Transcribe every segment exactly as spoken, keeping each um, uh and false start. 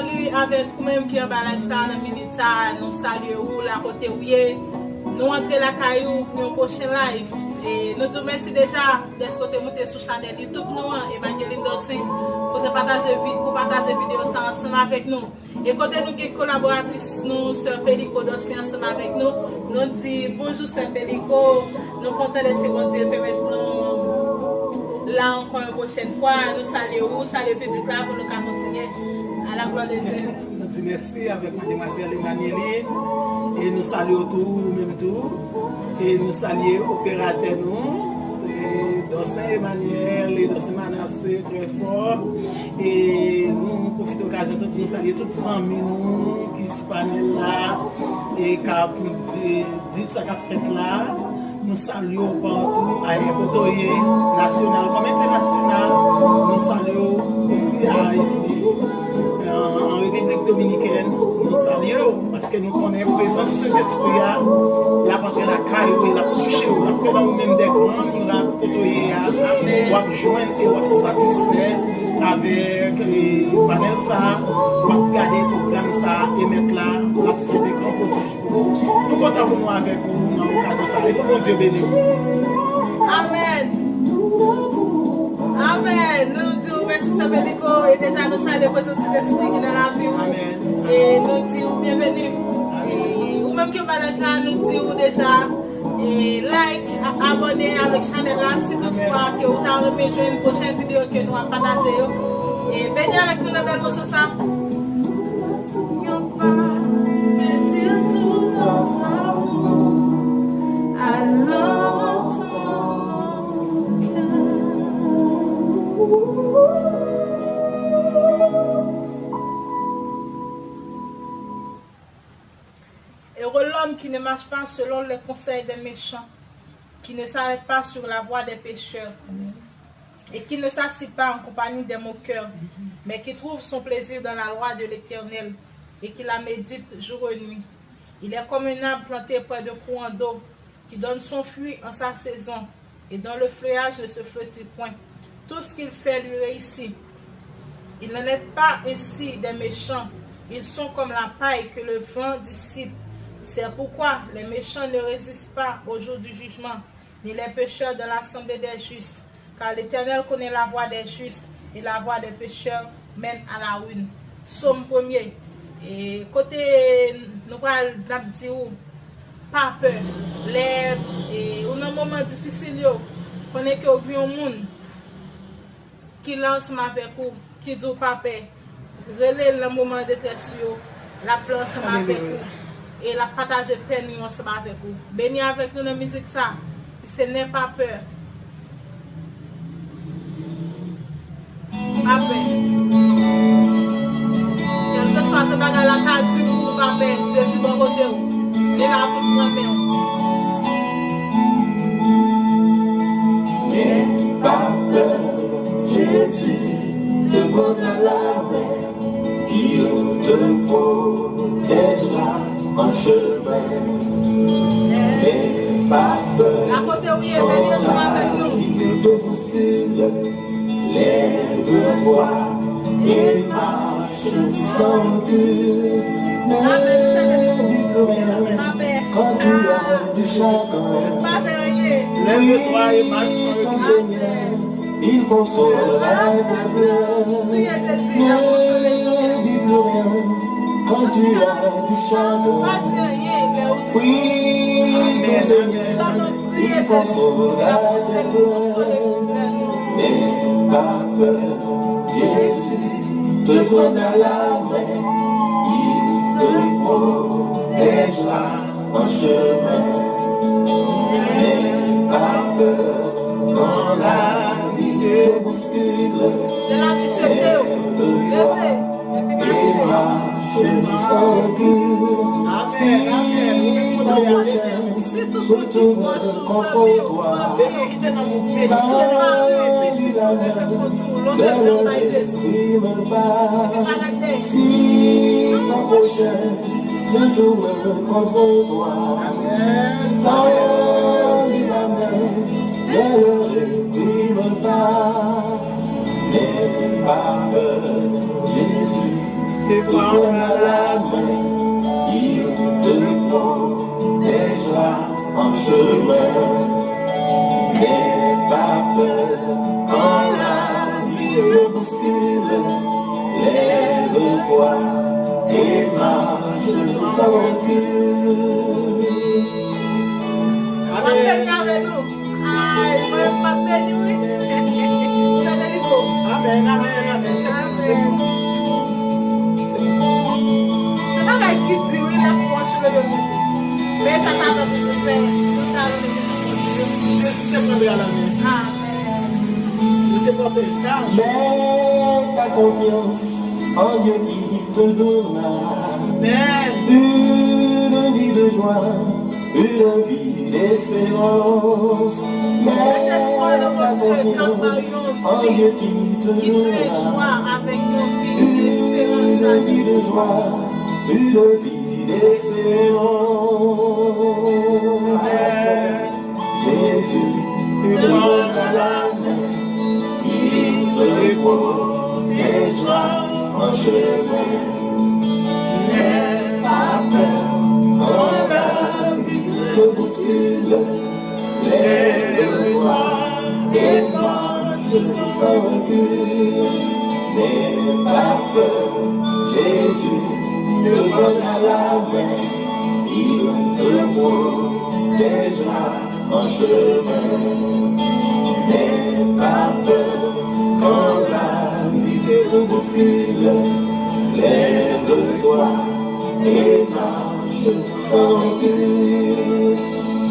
Salut avèk ou menm ki anba live sa a nan minit sa a, nou salye ou la kote ou ye. Nou antre lakay ou pou yon pwochen live. E nou di w mèsi deja dèske w te moute sou chanèl YouTube nou an, Evangeline Dorcin, pou te pataje vi-, pou pataje videyo sa ansanm avèk nou. E kote nou gen kolaboratris nou, sè Peliko Dorcin ansanm avèk nou. Nou di bonjou sè Peliko. Nou kontan dèske Bondye pèmèt nou la ankò yon pwochèn fwa. Nou salye ou, salye piblik la pou nou ka kontinye. À la gloire de Dieu. Nou di mèsi avèk mademwazèl Emmanueline. E nou salye w tou, ou menm tou. E nou salye operatè nou, se Dorcin Emmanuel e Dorcin Manassé, trè fò. E nou pwofite okazyon tou pou nou salye tout zanmi nou ki sou panèl la e k ap, e, viv sa k ap fèt la. Nou salye w patou, ayè kote w ye, nasyonal kòm entènasyonal. Nou salye w osi a, isi, an, an Repiblik Dominikèn. Nou salye w, paske nou konnen prezans Sentespri a, l ap antre lakay ou e l ap touche w, l ap fè nan ou menm de gran mirak kote w ye a. W ap jwenn e w ap satisfè avèk, e, panèl sa a, w ap gade pwogram sa a e mèt la, l ap fè de gran pwodij. Nou kontan pou nou avèk ou nan okazyon sa a. E pou Bondye beni w. Amèn. Amèn. Nou di w mèsi, sè Peliko. E deja nou salye prezans Sentespri ki nan lavi w. Amèn. E nou di w byenveni. Amèn. E ou menm ki anba live la, nou di w deja, e, like, a-, abòne avèk chanèl la, si toutfwa ke ou ta renmen jwenn pwochèn videyo ke nou ap pataje yo. E beni avèk nou nan bèl moso sa. Yon pa pèdi tout notre amour. Alors entends mon cœur. Heureux l'homme qui ne marche pas selon les conseils des méchants, qui ne s'arrête pas sur la voie des pécheurs, et qui ne s'assit pas en compagnie des moqueurs, mais qui trouve son plaisir dans la loi de l'Éternel, et qui la médite jour et nuit. Il est comme un arbre planté près de courant d'eau, qui donne son fruit en sa saison, et dont le feuillage ne se flétrit point. Tout ce qu'il fait lui réussit. Il n'en est pas ainsi des méchants. Ils sont comme la paille que le vent dissipe. C'est pourquoi les méchants ne résistent pas au jour du jugement, ni les pécheurs dans l'assemblée des justes. Car l'Éternel connaît la voie des justes, et la voie des pécheurs mène à la ruine. Sòm premye. E kote nou pral, n ap di w, pa pè. Lè, e, ou nan moman difisil yo, konnen ke w gen yon moun ki la ansanm avèk ou, ki di w pa pè. Rele l nan moman detrès ou yo, l ap la ansanm avèk ou. E l ap pataje pèn yo ansanm avèk ou. Beni avèk nou nan mizik sa, ki se N'aie pas peur. Pa pè. Kèlkeswa se bagay la ka di pou ou, pa pè. Jezi bò kote w. Li la pou l pran men w. N'aie pas peur, Jésus te prend dans la main, il te protégera en chemin. N'aie pas peur. La kote ou ye, beni ansanm avèk nou. Quand la vie te bouscule, lève-toi et marche sans crainte. Amèn, Seigneur. Ne dis plus rien quand tu as du chagrin. Lève-toi et marche sans crainte. Oui, ton Seigneur, il consolera tes pleurs. Ne dis plus rien quand tu as du chagrin. Oui, ton Seigneur, il consolera tes pleurs. N'aie pas peur, Jésus te prend dans la main, il te protégera en chemin. N'aie pas peur quand la vie te bouscule. Lè lavi jete w, leve, epi mache. Amèn, amèn. Ou menm kote w ye a, si tout moun ki pwòch ou, zanmi w, fanmi w, ki te nan gwoupè, ki te nan mari, pitit ou, leve kont ou, lonje men w bay Jezi. Epi pa lage. Si ton prochain se tourne contre toi, tends-lui la main, ne le réprime pas. N'aie pas peur, Jésus Te pran la men, il te protégera en chemin. N'aie pas peur quand la vie te bouscule. Lève-toi et marche sans recul. Amen. Ay, mwen pa beni, wi. Sa beni tou. Amen, amen, amen. Se bon, se bon. Se bon. Se bagay ki di, wi, lè pou w cheve yo monte. Men sa pa nan pou fè. Tout sa yo te pou fè. Jezi te kanpe a la men. Amen. Li te kanpe. Mets ta confiance en Dieu qui te donnera une vie de joie, une vie d'espérance. Mets ta confiance en Dieu qui te donnera une vie de joie, une vie d'espérance. Jésus te prendra la main, il te protégera en chemin. N'aie pas peur quand la vie te bouscule. Lève-toi et marche sans recul. N'aie pas peur, Jésus te prendra la main, il te protégera en chemin. N'aie pas peur quand la vie te bouscule. Lève-toi et marche sans recul.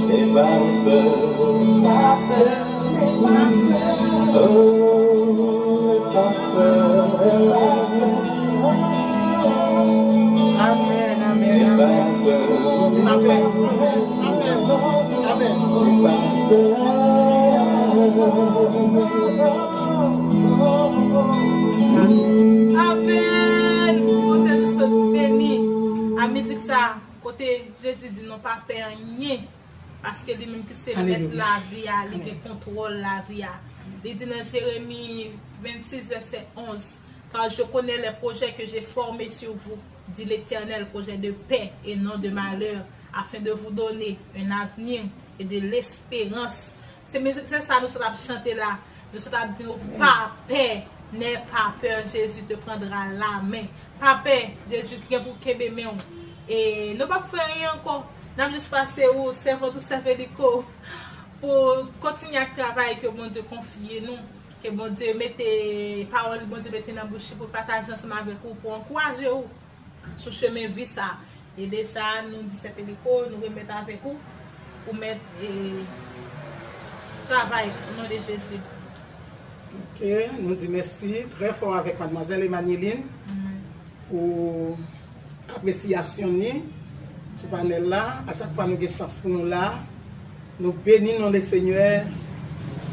N'aie pas peur, n'aie pas peur, n'aie pas peur. Oh, n'aie pas peur. Amen, amen, amen. Amen. Amen. Amen. Amen. Kote nou sot beni a mizik sa, kote Jezi di nou pa pè anyen, paske li menm ki se mèt lavi a, li gen kontwòl lavi a. Li di nan Jeremi vennsis, vèsè onz, Car je connais les projets que j'ai formés sur vous, dit l'Éternel, projets de paix et non de malheur, afin de vous donner un avenir et de l'espérance. Se mizik se sa nou sot ap chante la. Nou sot ap di nou pa pè, n'aie pas peur, Jésus te prendra la main. Pa pè, Jezi gen pou kenbe men w. E nou p ap fè anyen ankò. N ap jis pase ou, sèvant ou, sèveliko, pou kontinye ak travay ke Bondye konfye nou. Ke Bondye mete, pawòl Bondye mete nan bouch li pou l pataje ansanm avèk ou, pou ankouraje ou sou chemen vi sa. E deja, nou di sèveliko, nou remèt avèk ou, pou mèt, e, travay, o non de Jezi. Ok, nou di mèsi trè fò avèk madmwazèl Emanieline pou apresyasyon ni sou panèl la. A chak fwa nou gen chans pou nou la, nou beni non Lesenyè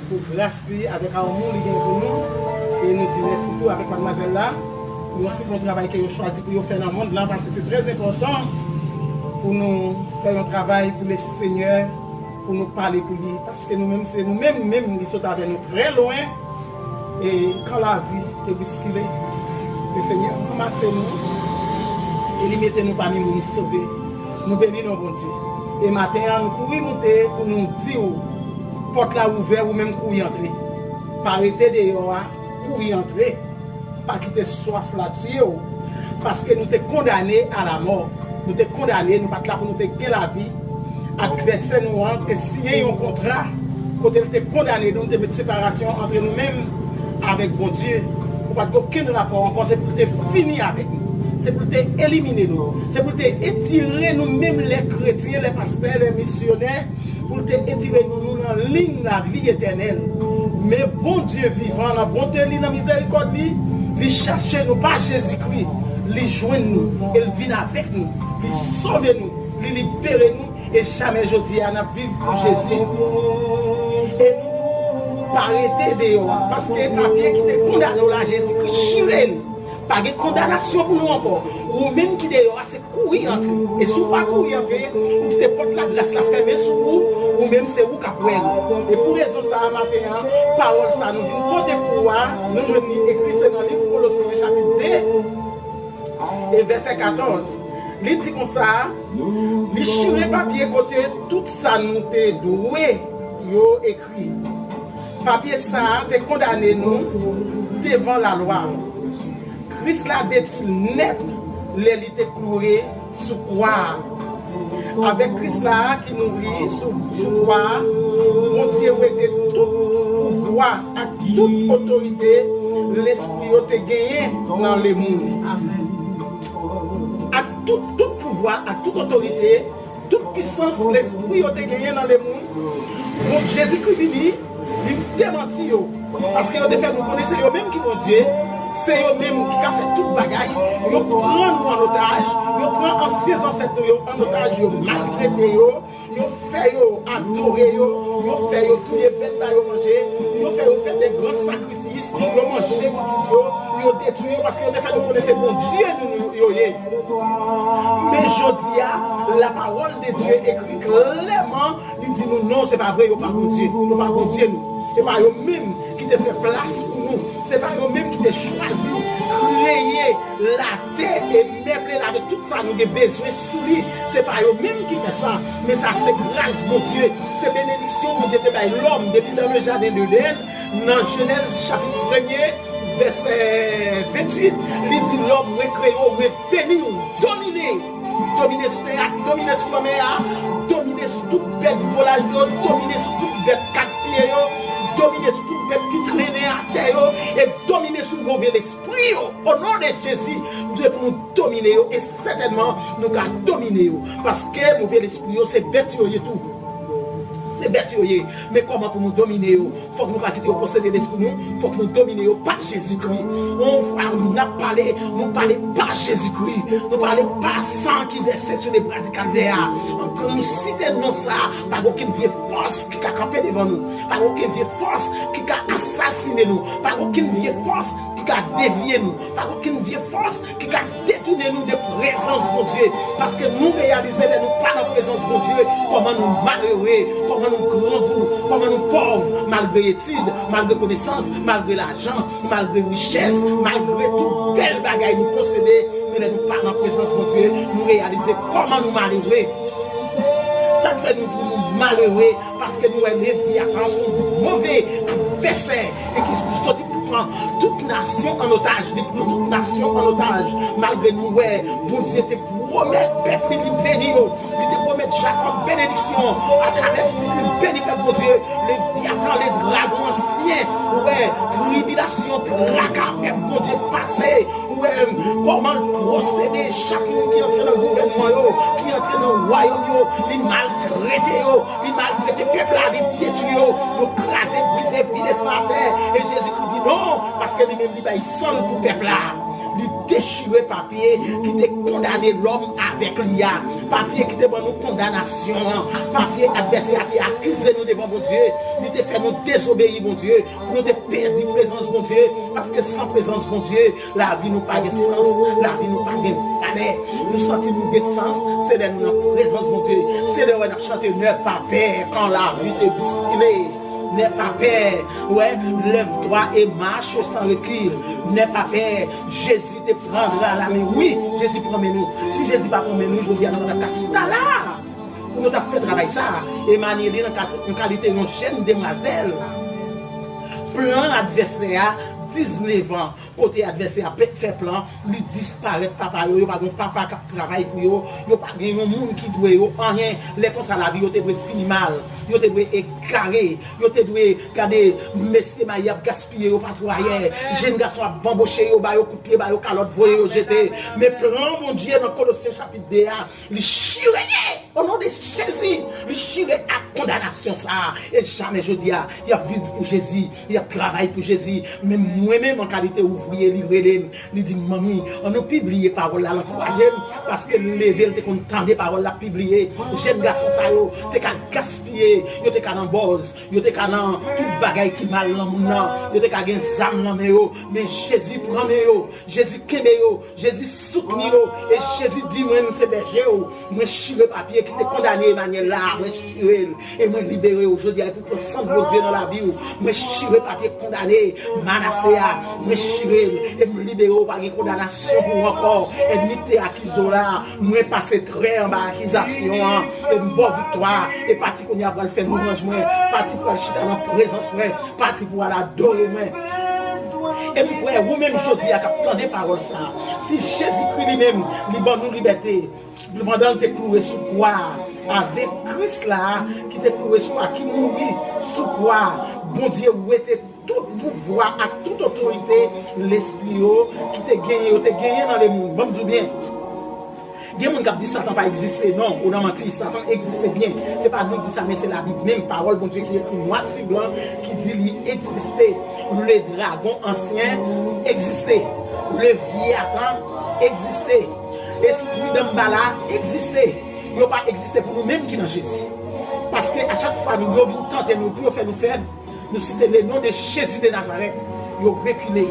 pou gras li avèk amou li gen pou nou. E nou di mèsi tou avèk madmwazèl la pou yon si bon travay ke yo chwazi pou yo fè nan mond lan, paske se trè enpòtan pou nou fè yon travay pou Lesenyè, pou nou pale pou li, paske nou menm, se nou menm, menm li sot avè nou trè lwen. E kan lavi te bouskile, Lesenyè ranmase nou e li mete nou pami moun sove. Nou beni non Bondye. E maten an, nou kouri moute pou nou di w, pòt la ouvè, ou menm kouri antre. Pa rete deyò a, kouri antre. Pa kite swaf la tiye w. Paske nou te kondane a lamò. Nou te kondane, nou pa t la pou nou te gen lavi. Advèsè nou an te siyen yon kontra kote l te kondane nou, te met separasyon antre nou menm avèk Bondye. Ou pa t gen okenn rapò ankò, se pou l te fini avèk nou. Se pou l te elimine nou. Se pou l te etire nou menm lè kretyen, lè pastè, lè misyonè, pou l te etire nou, nou nan liy lavi etènèl. Men Bondye vivan, nan bonte li, nan mizèrikòd li, li chache nou pa Jezikri, li jwenn nou, e l vin avèk nou, li sove nou, li libere nou, e jamè jodi a n ap viv pou Jezi. E nou pa rete deyò a, paske papye ki te kondane w la, Jezikri chire l. Pa gen kondanasyon pou nou ankò. Ou menm ki deyò a, se kouri antre. E si w pa kouri antre, ou kite pòt lagras la fèmen sou ou, ou menm se ou k ap wè l. E pou rezon sa a, maten an, pawòl sa nou vin pote pou ou a, nou jwenn li ekri, se nan liv Kolosyen chapit de, E vèsè katòz, li di konsa, li chire papye kote tout sa nou te dwe yo ekri. Papye sa a te kondane nou devan lalwa. Kris la detwi l nèt lè li te kloure sou kwa a. Avèk Kris la ki mouri sou, sou kwa a, Bondye wete tout pouvwa ak tout otorite lespri yo te genyen nan lemonn. Ak tout, tout pouvwa, ak tout otorite, tout pisans lespri yo te genyen nan lemonn, bon, Jezikri vini, li demanti yo. Paske yo te fè nou konnen se yo menm ki Bondye, se yo menm ki ka fè tout bagay. Yo pran nou an otaj, yo pran ansyen zansèt nou yo an otaj, yo maltrete yo, yo fè yo adore yo, yo fè yo touye bèt ba yo manje, yo fè yo fè de gran sakrifis, yo manje pitit yo, yo detwi yo, paske yo te fè nou konnen se Bondye nou, nou yo ye. Men jodi a, lapawòl de Dye ekri klèman, li di nou non, se pa vre, yo pa Bondye, yo pa Bondye nou. Se pa yo menm ki te fè plas pou nou, se pa yo menm ki te chwazi kreye latè e meble l avèk tout sa nou gen bezwen sou li. Se pa yo menm ki fè sa, men sa se gras Bondye, se benediksyon Bondye te bay lòm depi nan le jaden Edenn, nan Jenèz chapit premye, vèsè venntuit, li di lòm, mwen kreye w, mwen beni w, domine, domine sou tè a, domine sou lanmè a, domine sou tout bèt volaj yo, domine sou tout bèt kat pye yo, domine sou tout bèt ki trennen atè yo, e domine sou move lespri yo. O non de Jezi, nou dwe pou nou domine yo, e sètènman, nou ka domine yo. Paske move lespri yo, se bèt yo ye tou. Se bèt yo ye. Men kòman pou nou domine yo? Fòk nou pa kite yo posede lespri nou. Fòk nou domine yo pa Jezikri. Yon fwa n ap pale, nou pale pa Jezikri. Nou pale pa san ki vèse sou lebra di Kalvè a. Ann nou site non sa a, pa gen okenn vye fòs ki ka kanpe devan nou. Pa gen okenn vye fòs ki ka asasinen nou. Pa gen okenn vye fòs ki ka devye nou. Pa gen okenn vye fòs ki ka detounen nou de prezans Bondye. Paske nou reyalize lè nou pa nan prezans Bondye, kòman nou malere, kòman nou grangou, kòman nou pòv, malgre etid, malgre konesans, malgre lajan, malgre richès, malgre tout bèl bagay nou posede, men lè nou pa nan prezans Bondye, nou reyalize kòman nou malere. Sa k fè nou di nou malere, paske nou wè Levyatan se yon move advèsè e ki soti pou pran tout nasyon an otaj. Li pran tout nasyon an otaj. Malgre nou wè Bondye te pwomèt pèp li, li beni yo. Li te pwomèt Jakòb benediksyon atravè pitit li, li beni pèp Bondye. Levyatan, le dragon ansyen, ou wè, tribilasyon, traka pèp Bondye pase. Ou wè kòman l pwosede chak moun ki antre nan gouvènman yo, ki antre nan wayòm yo, li maltrete yo, li maltrete pèp la, li detwi yo, yo kraze, brize, vide san atè. E Jezikri di non, paske li menm li bay san l pou pèp la. Li dechire papye ki te kondane lòm avèk li a, papye ki te ban nou kondanasyon an, papye advèsè a te akize nou devan Bondye, li te fè nou dezobeyi Bondye, pou nou te pèdi prezans Bondye, paske san prezans Bondye, lavi nou pa gen sans, lavi nou pa gen valè. Nou santi nou gen sans, se lè nou nan prezans Bondye, se lè wè n ap chante N'aie pas peur quand la vie te bouscule. N'aie pas peur, wè, lève-toi et marche sans recul. N'aie pas peur, Jezi te pran la, la men, wi, Jezi pran men nou. Si Jezi pa pran men nou, jodi a nou pa t ap ka chita la pou nou t ap fè travay sa a. Emmanuel nan ka-, nan kalite yon jèn demwazèl. Plan advèsè a, diznèf an, kote advèsè a pe-, fè plan, li disparèt papa yo, yo pa gen papa k ap travay pou yo, yo pa gen yon moun ki dwe yo anyen. Lè konsa lavi yo te dwe fini mal, yo te dwe egare, yo te dwe gade mesye mayi ap gaspiye yo patwayè, jenn gason ap banboche yo, ba yo kout pye, ba yo kalòt, voye yo jete. Men plan Bondye nan Kolosyen chapit de a, li chire, o non de Jezi, li chire ak kondanasyon sa a. E jamè jodi a, y ap viv pou Jezi, y ap travay pou Jezi. Men mwen menm, an kalite ouvriye, li rele m, li di m, "Manmi, ann nou pibliye pawòl la, l ankouraje m." Paske l leve, l te konn tande pawòl l ap pibliye. Jèn gason sa yo te ka gaspiye, yo te ka nan bòz, yo te ka nan tout bagay ki mal nan monn nan, yo te ka gen zam nan men yo. Men Jezi pran men yo, Jezi kenbe yo, Jezi soutni yo, e Jezi di, mwen, m se bèje w. Mwen chire papye ki te kondane Emanyèl la, mwen chire l. E mwen libere w jodi a, e pou pran sant Bondye nan lavi w. Mwen chire papye kondane Manase a, mwen chire l. E m libere w, pa gen kondanasyon pou w ankò. Ènmi k te akize w la, mwen pase trè anba akizasyon an. E m ba w viktwa. E pati kounye a pral fè lwanj mwen. Pati pral chita nan prezans mwen. Pati pou al adore mwen. E m kwè, ou menm jodi a k ap tande pawòl sa a, si Jezikri li menm, li ban nou libète, pandan l te kloure sou kwa a, avèk Kris la, ki te kloure sou kwa, ki mouri sou kwa a, Bondye wete tout pouvwa ak tout otorite lespri yo ki te genyen, yo te genyen nan lemonn. Ban m di w byen, gen moun k ap di Satan pa egziste. Non, ou nan manti. Satan egziste byen. Se pa nou k di sa, men se Labib menm, pawòl Bondye ki ekri nwa sou blan, ki di li egziste. Le dragon ansyen egziste. Levyatan egziste. Espri danmbala egziste. Yo pa egziste pou nou menm ki nan Jezi. Paske a chak fwa nou, yo vin tante nou pou yo fè nou fèb, nou site le non de Jezi de Nazarèt, yo rekile,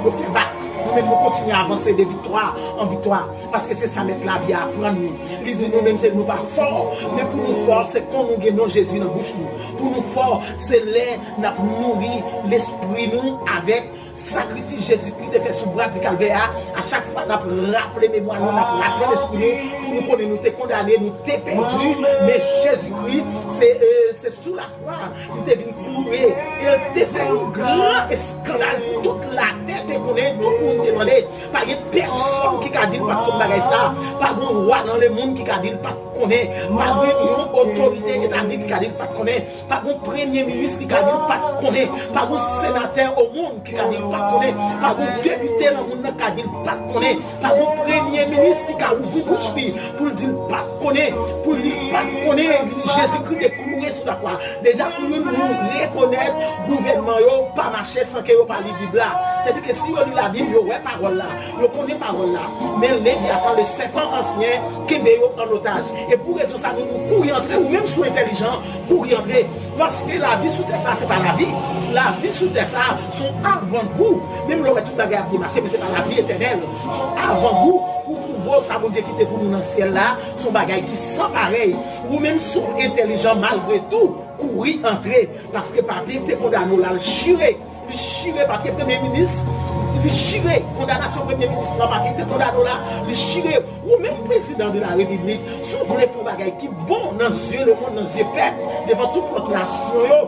yo fè bak. Nou menm, nou kontinye avanse de viktwa an viktwa, paske se sa Mèt lavi a aprann nou. Li di nou menm, se nou pa fò, men pou nou fò, se kon nou gen non Jezi nan bouch nou. Pou nou fò, se lè n ap nouri lespri nou avèk sakrifis Jezikri te fè sou bwa di Kalvè a. A chak fwa n ap raple memwa nou, n ap raple lespri nou, pou nou konnen nou te kondane, nou te pèdi, men Jezikri, se, e, se sou lakwa li te vin kloure, e l te fè yon gran eskandal pou tout latè te konnen, tout moun te tande. Pa gen pèsonn ki ka di l pa t konn bagay sa. Pa gen wa nan lemonn ki ka di l pa t konnen. Pa gen yon otorite etabli ki ka di l pa t konnen. Pa gen premye minis ki ka di l pa t konnen. Pa gen senatè o monn ki ka di l pa t konnen. Pa gen depite nan monn nan ki ka di l pa t konnen. Pa gen premye minis ki ka ouvri bouch li pou l di l pa t konnen. Pou l di l pa t konnen, Jezikri te kloure sou lakwa. Deja, pou youn, nou rekonèt gouvènman yo pa mache san ke yo pa li Bib la. Sètadi ke si yo li Labib, yo wè pawòl la. Yo konnen pawòl la. Men Levyatan, le sèpan ansyen, kenbe yo an otaj. E pou rezon sa, nou, nou kouri antre, ou menm si w entèlijan, kouri antre. Paske lavi sou tè sa, se pa lavi. Lavi sou tè sa, se yon avangou. Menm lè w wè tout bagay ap byen mache, men se pa lavi etènèl. Se yon avangou pou pwouve w sa Bondye kite pou nou nan syèl la, se yon bagay ki san parèy. Ou menm si w entèlijan, malgre tou, kouri antre. Paske papye ki te kondane w la, l chire. Li chire papye premye minis, li chire kondanasyon premye minis lan, papye ki te kondane w la, li chire. Ou menm prezidan de la repiblik, si w vle fè yon bagay ki bon nan zye lemonn, nan zye pèp, devan tout lòt nasyon yo,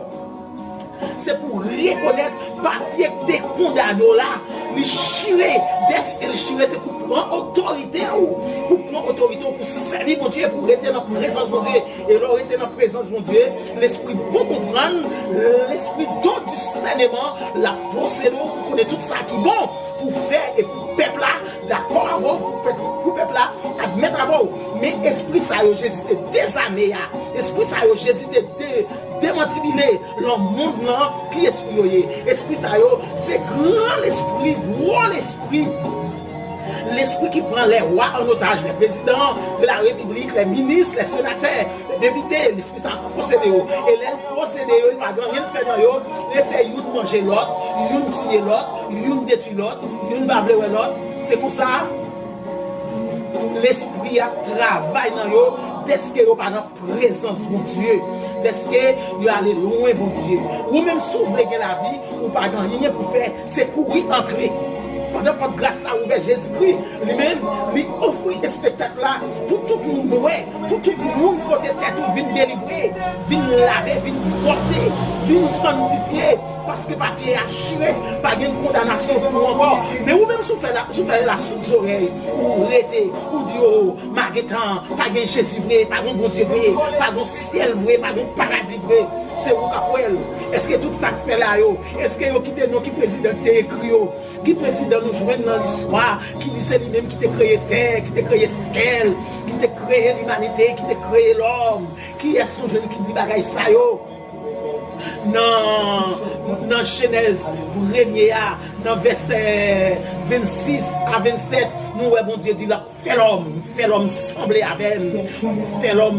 se pou w rekonèt papye ki te kondane w la, li chire. Dèske li chire, se pou w pran otorite w, pou w pran otorite w, pou w sèvi Bondye, pou w rete nan prezans Bondye. E lè w rete nan prezans Bondye, lespri bon konprann, lespri don disèneman, l ap posede w pou konnen tout sa ki bon pou fè e pou pèp la dakò avè w, pou pèp, pou pèp la admèt avè w. Men espri sa yo Jezi te dezame a, espri sa yo Jezi te de-, demantibile lan monn nan, ki espri yo ye? Espri sa yo, se gran lespri, gwo lespri. Lespri ki pran lè wa an otaj, lè prezidan de la repiblik, lè minis, lè senatè, lè depite, lespri sa posede yo. E lè l posede yo, li pa gen anyen l fè nan yo, li fè youn manje lòt, youn tiye lòt, youn detwi lòt, youn pa vle wè lòt. Se konsa, lespri ap travay nan yo, dèske yo pa nan prezans Bondye, dèske yo ale lwen Bondye. Ou menm, si w vle gen lavi, ou pa gen anyen pou fè, se kouri antre. Pandan pòt gras la ouvè, Jezikri, li menm, li ofri espektak la pou tout moun wè, pou tout moun pote tèt ou vin delivre, vin lave, vin pwòpte, vin sanntifye, paske papye a chire, pa gen kondanasyon pou nou ankò. Men ou menm, si w fè la, si w fè la soud zòrèy, ou rete, ou di, o, magetan, pa gen Jezi vre, pa gen Bondye vre, pa gen syèl vre, pa gen paradi vre. Se ou k ap wè l. Èske tout sa k fè la yo, èske yo kite non ki prezidan ki te ekri yo? Ki prezidan nou jwenn nan listwa ki di se li menm ki te kreye tè, ki te kreye syèl, ki te kreye limanite, ki te kreye lòm? Kiyès nou jwenn ki di bagay sa yo? Nan, nan Jenèz premye a, nan vèsè vennsis a vennsèt, Nou wè Bondye di l ap fè lòm, fè lòm sanble avè m, fè lòm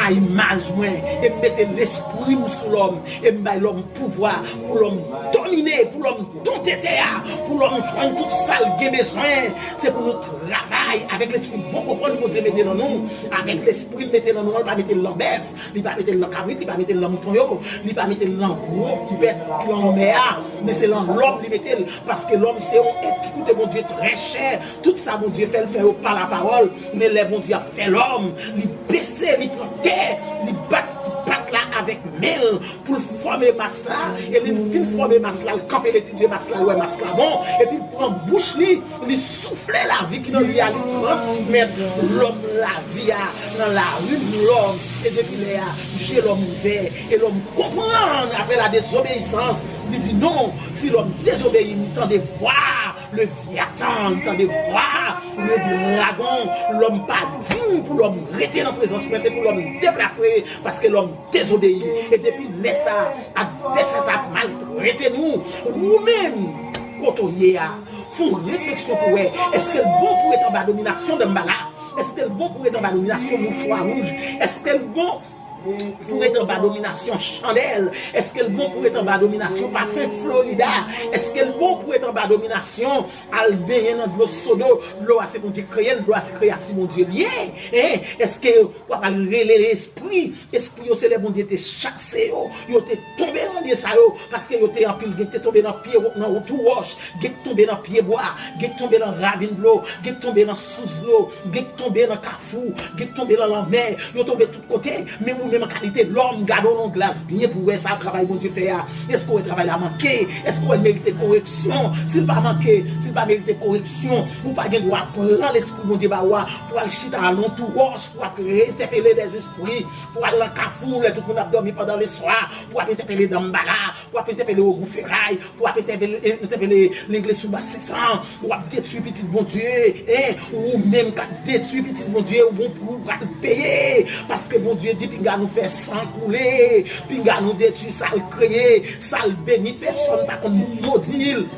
a imaj mwen, e m mete lespri m sou lòm, e m bay lòm pouvwa pou lòm domine, pou lòm dote tè a, pou lòm jwenn tout sa l gen bezwen. Se pou nou travay avèk lespri bon konprann Bondye mete nan nou, avèk lespri l mete nan nou an, l pa mete l nan bèf, li pa mete l nan kabrit, li pa mete l nan mouton yo, li pa mete l nan gwo bèt ki nan lanmè a, men se nan lòm li mete l, paske lòm se yon èt ki koute Bondye trè chè. Tout sa Bondye fè, l fè yo pa lapawòl. Men lè Bondye ap fè lòm, li bese, li pran tè, li bat, bat la avèk men l pou l fòme mas la, e lè l fin fòme mas la, l kanpe, l etidye mas la, l wè mas la bon, epi l pran bouch li, li soufle lavi ki nan li a, li transmèt lòm lavi a nan larim lòm, e depi lè a, je lòm ouvè, e lòm konprann, apre la désobéissance, li di non, si lòm dezobeyi, li tande vwa Levyatan, li tande vwa le dragon, lòm pa diy pou lòm rete nan prezans mwen, se pou lòm deplase, paske lòm dezobeyi. E depi lè sa, advèsè sa ap maltrete nou. Ou menm, kote w ye a, fè yon refleksyon pou wè, èske l bon pou ret anba dominasyon Danmbala? Èske l bon pou ret anba dominasyon mouchwa wouj? Èske l bon pou ret anba dominasyon chandèl? Èske l bon pou ret anba dominasyon pafen Florida? Èske l bon pou ret anba dominasyon al benyen nan dlo sodo? Dlo a se Bondye k kreye l, dlo a se kreyati Bondye l ye. Hein? Èske w ap al rele espri? Espri yo se lè Bondye te chase yo, yo te tonbe nan lye sa yo, paske yo te anpil, gen k te tonbe nan pye, nan tou wòch, gen k tonbe nan pye bwa, gen k tonbe nan ravin dlo, gen k tonbe nan sous dlo, gen k tonbe nan kafou, gen k tonbe nan lanmè, yo tonbe tout kote. Men ou menm an kalite lòm, gade w nan glas byen pou w wè sa travay Bondye fè a. Èske w wè travay la manke? Èske w wè l merite koreksyon? Si l pa manke, si l pa merite koreksyon, ou pa gen dwa pran lespri Bondye ba ou a pou al chita nan tou wòch, pou ap entèpele dèzespri, pou al nan kafou lè tout moun ap dòmi pandan leswa, pou ap entèpele Danmbala, w ap entèpele Ogou Feray, w ap entèpele, entèpele legliz sou ba six cents, w ap detwi pitit Bondye, en, ou menm k ap detwi pitit Bondye, ou gon pri w pral peye, paske Bondye di pinga nou fè san koule, pinga nou detwi sa l kreye, sa l beni, pèsonn pa konn modi l.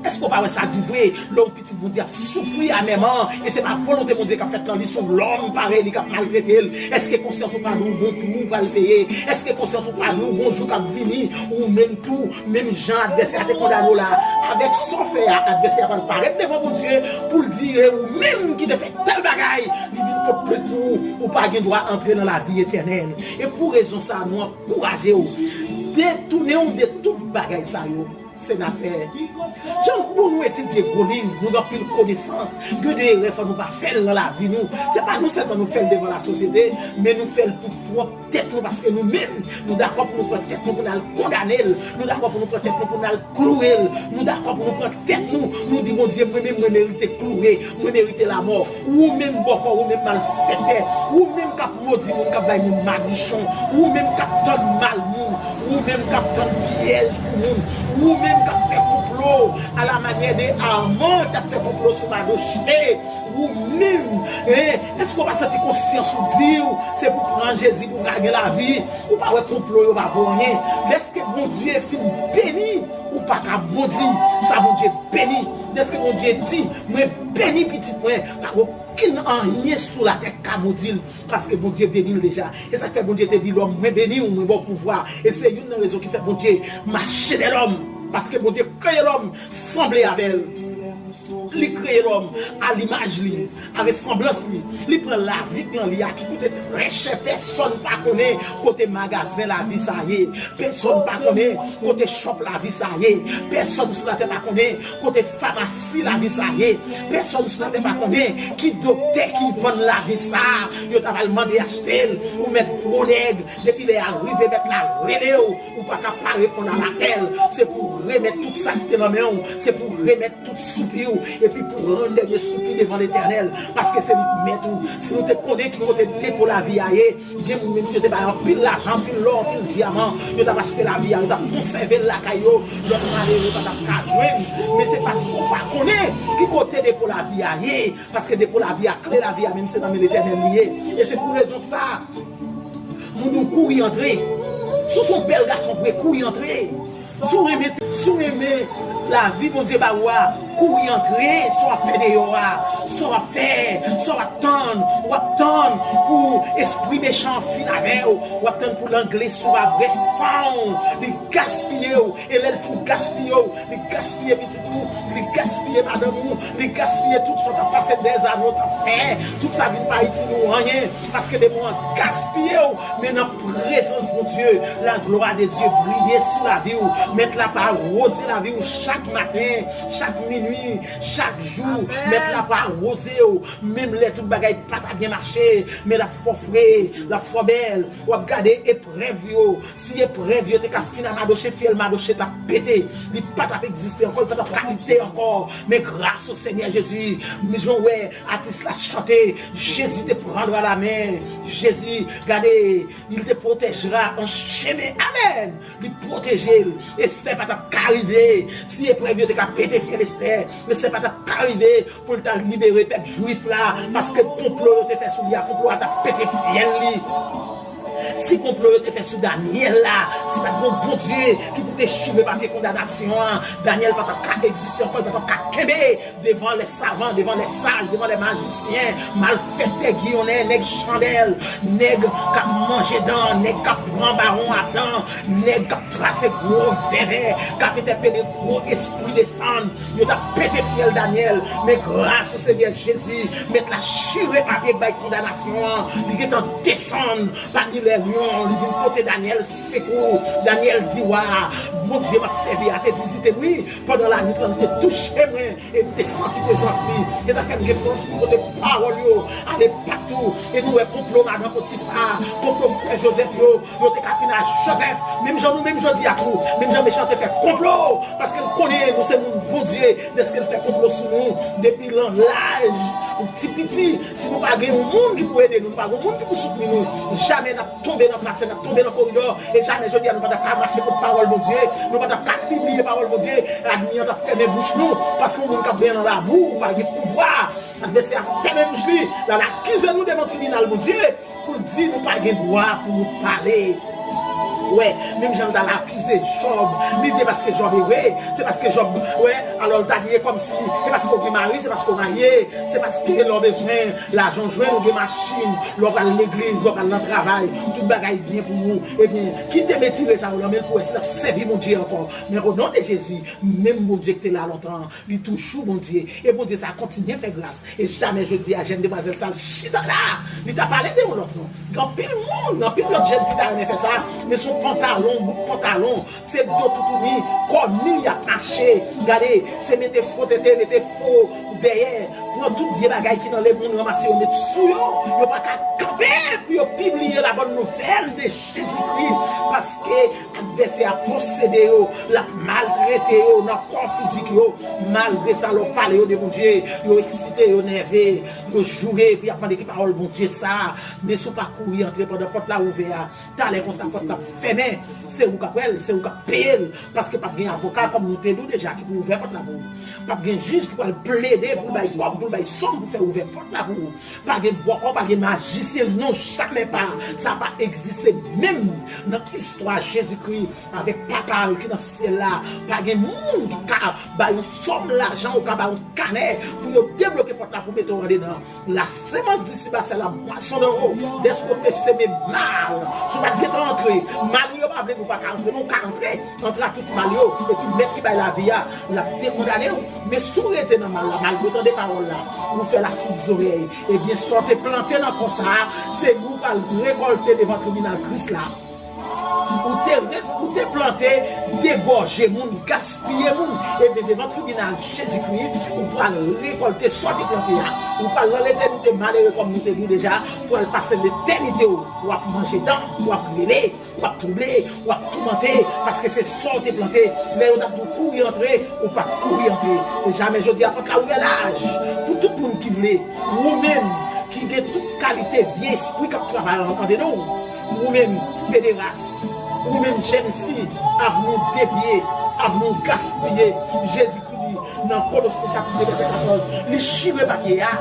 Èske w pa wè sa di vre? Lè yon pitit Bondye ap soufri amèman, e se pa volonte Bondye k ap fèt nan li, se yon lòm parèy li k ap maltrete l. Èske konsyans ou pa di w gon kou w pral peye? Èske konsyans ou pa di w gon jou k ap vini, ou menm tou, menm jan advèsè a te kondane w la, avèk sa w fè a, advèsè a pral parèt devan Bondye pou l di, e ou menm ki te fè tèl bagay, li vin pot plent pou ou, ou pa gen dwa antre nan lavi etènèl. E pou rezon sa a, nou ankouraje w, detounen w de tout bagay sa yo. Senatè, jan pou nou etidye gwo liv, nou gen anpil konesans, gen de erè fò nou pa fè l nan lavi nou. Se pa nou sèlman nou fè l devan lasosyete, men nou fè l pou pwòp tèt nou, paske nou menm, nou dakò pou nou pran tèt nou pou n al kondane l, nou dakò pou nou pran tèt nou pou n al kloure l, nou dakò pou nou pran tèt nou, nou di Bondye, mwen menm, mwen merite kloure, mwen merite lamò. Ou menm bòkò, ou menm malfektè, ou menm k ap modi moun, k ap bay moun madichon, ou menm k ap tann mal moun, ou menm k ap tann pyèj pou moun, ou menm k ap fè konplo alamanyè de Arman k ap fè konplo sou Madoche, ou menm, en, èske w pa santi konsyans ou di w se pou pran Jezi pou w ka gen lavi? Ou pa wè konplo yo pa vo anyen? Lèske Bondye fin beni, ou pa ka modi sa Bondye beni. Dèske Bondye di, mwen beni pitit mwen, pa gen okenn anyen sou latè k ka modi l, paske Bondye beni l deja. E sa k fè Bondye te di lòm, mwen beni w, mwen ba w pouvwa. E se youn nan rezon ki fè Bondye mache dèyè lòm, paske Bondye kreye lòm sanble avè l. Li kreye lòm a limaj li, a resanblans li. Li pran lavi k nan li a ki koute trè chè. Pèsonn pa konnen kote magazen lavi sa ye. Pèsonn pa konnen kote chòp lavi sa ye. Pèsonn sou latè pa konnen kote famasi lavi sa ye. Pèsonn sou latè pa konnen ki doktè ki vann lavi sa a. Yo ta pral mande achte l. Ou mèt gwo nèg. Depi lè a rive, mèt la rele w. Ou pa ka pa reponn a lapèl. Se pou remèt tout sa ki te nan men w. Se pou remèt tout soupi w, epi pou rann dènye soupi devan Letènèl, paske se li k mèt ou. Si nou te konnen ki kote depo lavi a ye, gen moun menm si yo te bay anpil lajan, anpil lò, anpil dyaman, yo t ap achte lavi a, yo t ap konsève l lakay yo, lòt malere pa t ap ka jwenn. Men se paske w pa konnen ki kote depo lavi a ye, paske depo lavi a, kle lavi a menm se nan men Letènèl li ye. E se pou rezon sa a, moun ou kouri antre, Si w se yon bèl gason vre, kouri antre. Si w renmen, si w renmen lavi Bondye ba ou a, kouri antre. Sa w ap fè deyò a, sa w ap fè, sa w ap tann, w ap tann pou espri mechan an fin avè w, w ap tann pou langle sou a bwè san w, li gaspiye w, e lè l fin gaspiye w, li gaspiye pitit ou, li gaspiye madanm ou, li gaspiye tout sa w t ap pase dèzane w t ap fè, tout sa vin pa itil ou anyen, paske demon an gaspiye w, men nan prezans Bondye, la glwa de Dye briye sou lavi w, mèt la pa woze lavi w chak maten, chak minui, chak jou, mèt la pa woze w, menm lè tout bagay pa ta byen mache, men l ap fè w fre, l ap fè w bèl, w ap gade eprèv yo, si eprèv yo te ka fin a madoche, fyèl madoche t ap pete. Li pa t ap egziste ankò, li pa t ap ka lite ankò. Men gras o Senyè Jezi, jan w wè atis la chante, Jésus te prendra la main. Jezi, gade, il te protégera en chemin. Amèn! Li pwoteje l. Estè pa t ap ka rive. Si eprèv yo te ka pete fyèl Estè, Estè pa t ap ka rive pou l ta libere pèp jwif la, paske konplo yo te fè sou li a, konplo a t ap pete fyèl li. Si konplo yo te fè sou Danyèl la, si pa t gen yon Bondye ki pou te chire papye kondanasyon an, Danyèl pa t ap ka egziste ankò, li pa t ap ka kenbe devan lè savan, devan lè saj, devan lè majisyen, malfèktè giyonnen, nèg chandèl, nèg k ap manje dan, nèg k ap pran bawon a dan, nèg k ap trase gwo vèvè, k ap entèpele gwo espri desann, yo t ap pete fyèl Danyèl, men gras o Senyè Jezi, mèt la chire papye k bay kondanasyon an, li gentan desann pami lè lyon, li vin pote Danyèl sekou. Danyèl di wa a, Bondye m ap sèvi a te vizite m wi, pandan lannuit lan, li te touche mwen, e m te santi prezans li. E sa fè m gen fòs pou pote pawòl yo ale patou. E nou wè konplo madan Potifa, konplo frè Jozèf yo, yo te ka fin a Jozèf. Menm jan nou menm jodi a tou, menm jan mechan te fè konplo, paske l konnen nou se moun Bondye, dèske l fè konplo sou nou depi nan laj ti piti. Si nou pa gen yon moun ki pou ede nou, nou pa gen yon moun ki pou soutni nou, jamè n ap tonbe nan plas, n ap tonbe nan koridò, e jamè jodi a nou pa t ap ka mache kot pawòl Bondye, nou pa t ap ka pibliye pawòl Bondye, ènmi an t ap fèmen bouch nou, paske yon moun k ap benyen nan labou, ou pa gen pouvwa, advèsè a fèmen bouch li, l al akize nou devan tribinal Bondye, pou l di nou pa gen dwa pou nou pale. Wè, menm jan l t al akize Jòb, li di paske Jòb ere, se paske Jòb, wè, alò l ta di e kòmsi, e paske w gen mari, se paske w marye, se paske lè w bezwen, lajan w jwenn, ou gen machin, lè w pral legliz, lè w pral nan travay, tout bagay byen pou ou. Ebyen, kite metire sa yo nan men l pou wè si l ap sèvi Bondye ankò. Men o non de Jezi, menm Bondye ki te la lontan an, li toujou Bondye. E Bondye sa a kontinye fè gras. E jamè jodi a, jèn demwazèl sa a, l chita la, li ta pale de yon lòt non. Gen anpil moun, anpil lòt jèn fi ta renmen fè sa, men se yon pantalon, bout pantalon, se do toutouni, kò ni y ap mache. Gade, se mete fo tete, mete fo dèyè, pran tout vye bagay ki nan lemonn, ranmase yo, met sou yo. Yo pa ka kanpe pou yo pibliye labòn nouvèl de Jezikri, paske advèsè a posede yo, l ap maltrete yo nan kò fizik yo. Malgre sa, lè w pale yo de Bondye, yo eksite, yo nève, yo joure, epi y ap mande ki pawòl Bondye sa a. Men si w pa kouri antre pandan pòt la ouvè a, talè konsa pòt la fèmen, se ou k ap wè l, se ou k ap peye l, paske p ap gen avoka, kòm nou te di w deja, ki pou ouvè pòt la pou ou. P ap gen jij ki pral plede pou l bay kòb, pou l bay sòm pou fè ouvè pòt la pou ou. Pa gen bòkò, pa gen majisyen, non, jamè pa. Sa pa egziste menm nan istwa Jezikri avèk Papa l ki nan syèl la. Pa gen moun ki ka bay yon sòm lajan ou ka bay yon kanè pou yo debloke pòt la pou mete w andedan. La semence d'ici-bas, c'est la moisson d'en haut. Dèske w te seme mal, si w pa t gentan antre, mal ou yo pa vle di w pa ka antre, non, w ka antre. Antre ak tout mal yo, epi Mèt ki bay lavi a, l ap dekondane w. Men si w rete nan mal la, malgre w tande pawòl la, ou fè l a soud zorèy, ebyen, sa w te plante nan kò sa a, se li w pral rekòlte devan tribinal Kris la. Ou te re-, ou te plante, degòje moun, gaspiye moun, ebyen, devan tribinal Jezikri, ou pral rekòlte sa w te plante a. Ou pral nan letènite malere, kòm nou te di w deja, pral pase letènite w, w ap manje dan, w ap rele. W ap twouble, w ap toumante, paske se sa w te plante. Lè yo t ap di w kouri antre, ou pa t kouri antre. E jamè jodi a, pòt la ouvè laj pou tout moun ki vle. Ou menm ki gen tout kalite vye espri k ap travay an, andedan w. Ou menm, pederas. Ou menm, jèn fi, avni w devye, avni w gaspiye. Jezikri di nan Kolose chapit de vèsè katòz, li chire papye a.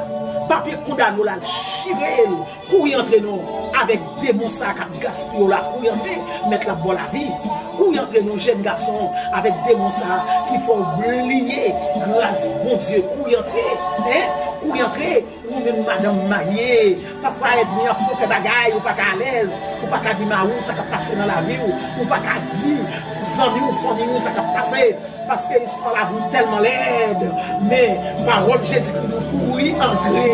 Papye kondane w la, l chire l. Kouri antre non, avèk demon sa k ap gaspiye w la, kouri antre, mèt la ap ba w lavi. Kouri antre non, jèn gason, avèk demon sa ki fè w bliye gras Bondye. Kouri antre, en, kouri antre. Ou menm madanm marye, pafwa ènmi an fè w fè bagay, ou pa ka alèz, ou pa ka di mari w sa k ap pase nan lavi w, ou pa ka di zanmi w, fanmi w sa k ap pase, paske istwa lavi w tèlman lèd. Men, pawòl Jezikri di w, kouri antre,